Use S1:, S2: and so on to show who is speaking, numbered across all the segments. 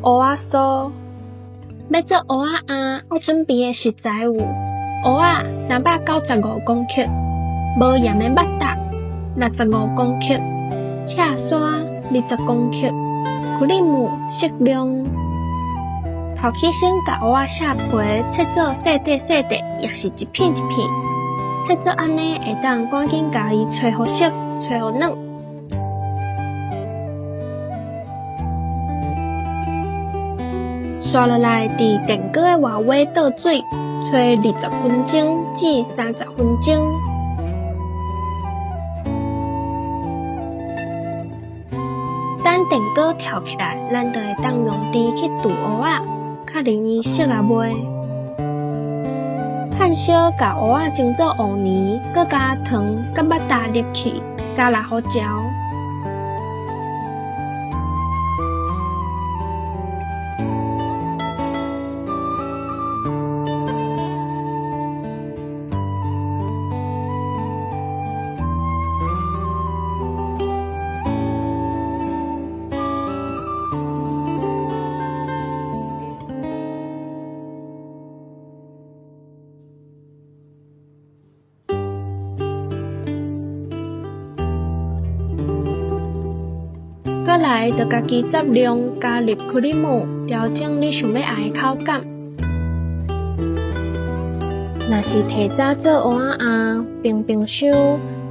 S1: 芋仔酥。欲做芋仔餡，愛準備的食材有：芋仔395公克，無鹽的肉脣65公克，赤沙20公克，クリーム適量。頭起先共芋仔削皮，切做細塊細塊，抑是一片一片。切做按呢，會當趕緊共伊吹予熟、吹予軟。紲落來，佇電鍋的外尾倒水，炊20分鐘至30分鐘。等電鍋跳起來，咱就會當用匙去揬芋仔，確認伊熟抑未。炭燒共芋仔蒸做芋泥，閣加糖佮肉脣入去，加辣胡椒。閣來，就家己擇量加入クリーム，調整你想欲愛的口感。若是提早做芋仔餡，冰冰箱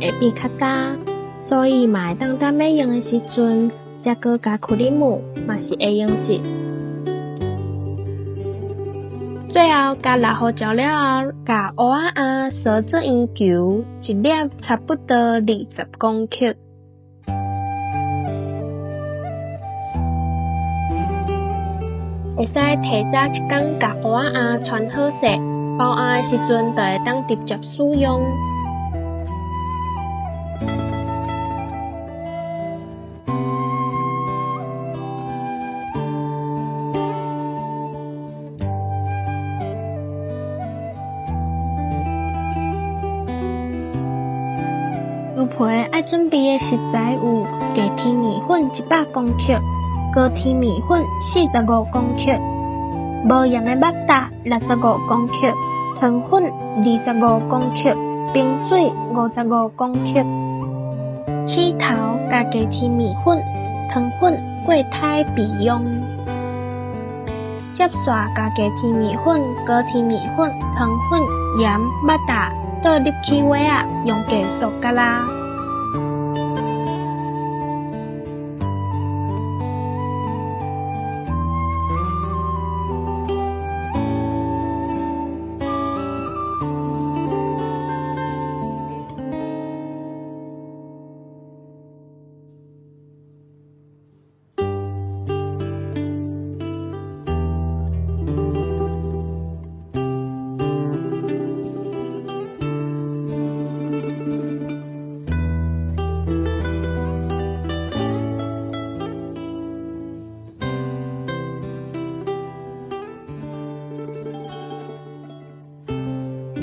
S1: 會變較焦，所以嘛會當等欲用的時陣，才閣加クリーム，嘛是會用得。最後加辣胡椒了後，共芋仔餡趖做圓球，一粒差不多20公克。會使提早一工共芋仔餡汆好勢，包餡的時陣就會當直接使用。油皮愛準備的食材有：低甜麵粉100公克，高甜麵粉45公克，無鹽的肉脣65公克，糖粉25公克，冰水55公克。起頭共低甜麵粉、糖粉過篩備用。接煞共低甜麵粉、高甜麵粉、糖粉、鹽、肉脣倒入去鍋仔，用低速攪拉。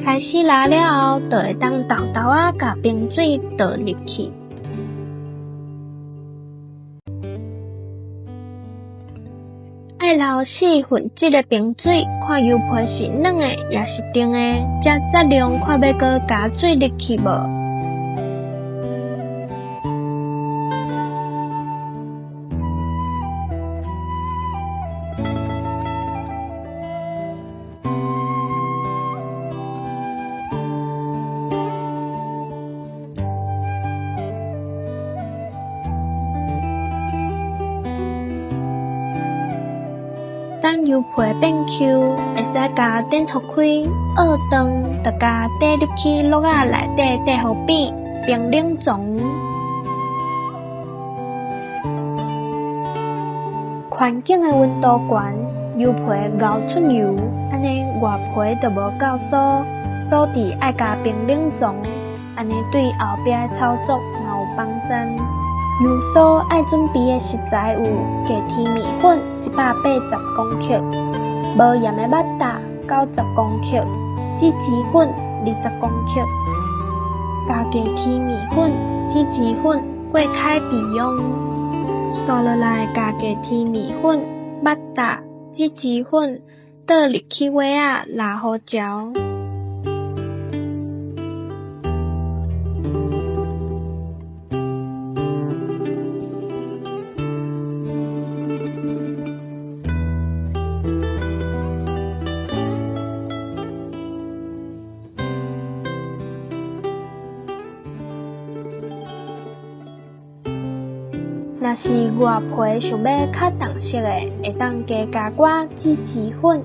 S1: 開始拉了後，就會當沓沓仔共冰水倒入去。愛留1/4的冰水，看油皮是軟的抑是硬的，才擇量看欲閣加水入去無。等油皮變 Q，會使共電予開，臥轉，就共綴入去爐仔內底綴予扁，冰冷藏。環境的溫度懸，油皮熬出油，按呢外皮就無夠酥，所以愛共冰冷藏，按呢對後壁的操作嘛有幫助。油酥愛準備的食材有：低甜麵粉180公克，無鹽的肉脣90公克，籽糍粉20公克。共低甜麵粉、籽糍粉過篩備用。紲落來共低甜麵粉、肉燥、芝士粉倒入去鍋仔撈予焦。若是外皮想欲較重色的，會當加加寡芝士粉。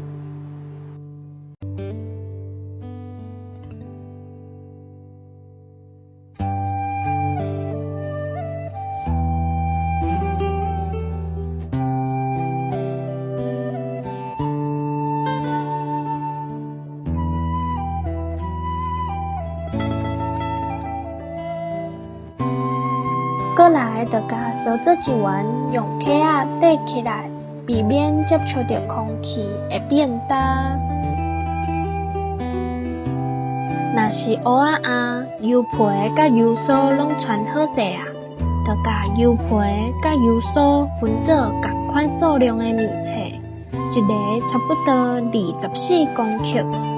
S1: 閣來就共操作一員用起仔塊起來，避免接觸著空氣會變焦。若是芋仔餡，油皮佮油酥攏汆好勢矣，就共油皮佮油酥分做仝款數量的麵冊，一个差不多24公克。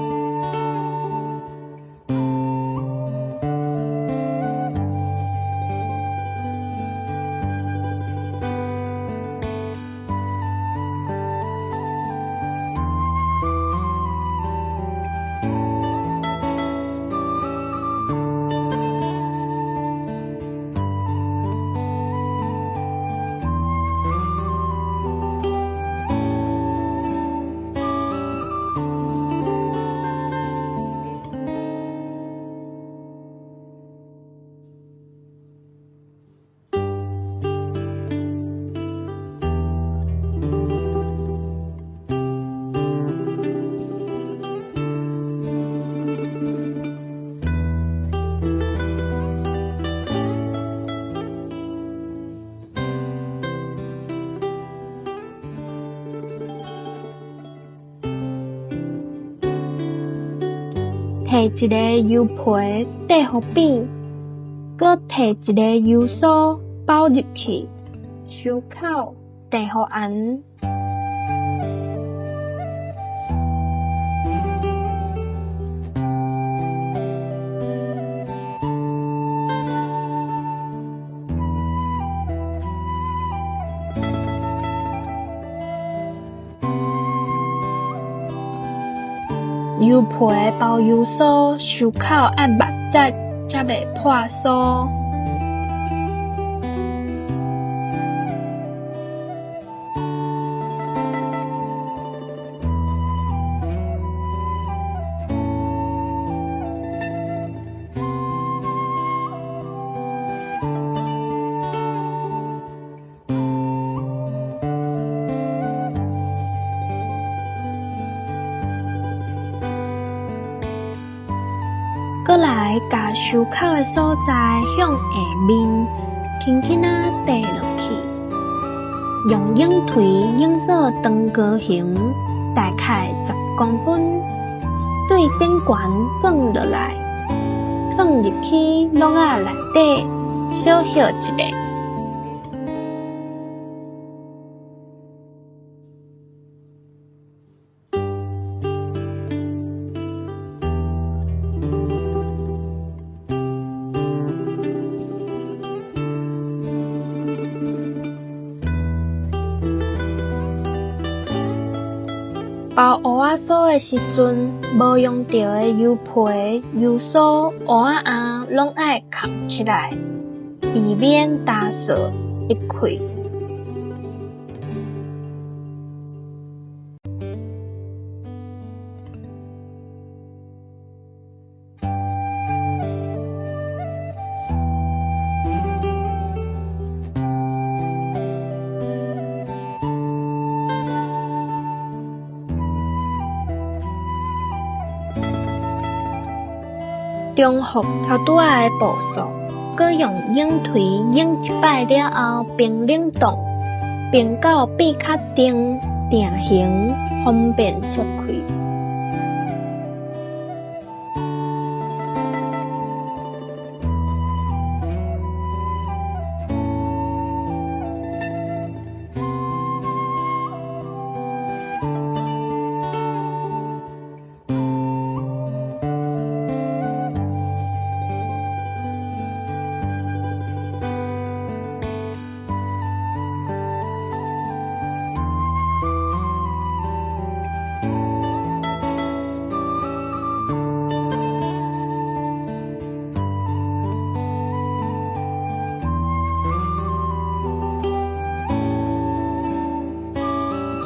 S1: 提一个油皮塊予扁，閣提一个油酥包入去，收口綴予絚。油皮包油酥，收口愛密實才袂破酥。閣來，共收口的所在向下面輕輕仔綴落去，用湧槌湧做長高形，大概10公分，對頂懸放落來，囥入去籠仔內底，小歇一下。包芋仔酥的時陣，無用著的油皮、油酥、芋仔餡攏愛崁起來，避免焦臊滴開。重複頭拄仔的步數，閣用湧槌湧一擺了後，冰冷凍，冰到變較定定型，方便切開。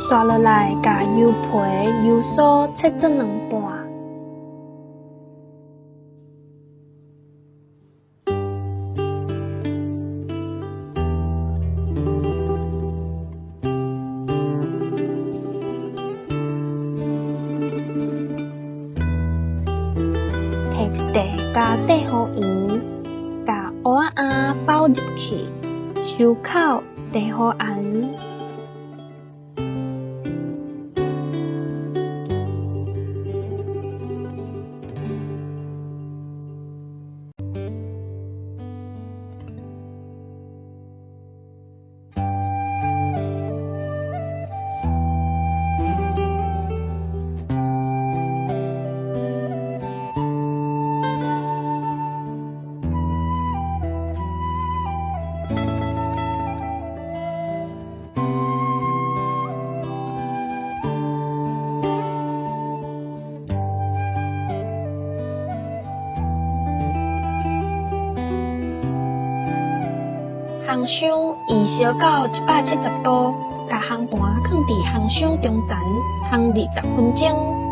S1: 刷落來，共油皮、油酥切做兩半。提一袋加塊予鹽，共蚵仔餡包入去，收口，茶予紅。烘箱預燒到170度，共烘盤囥佇烘箱中層，烘20分鐘。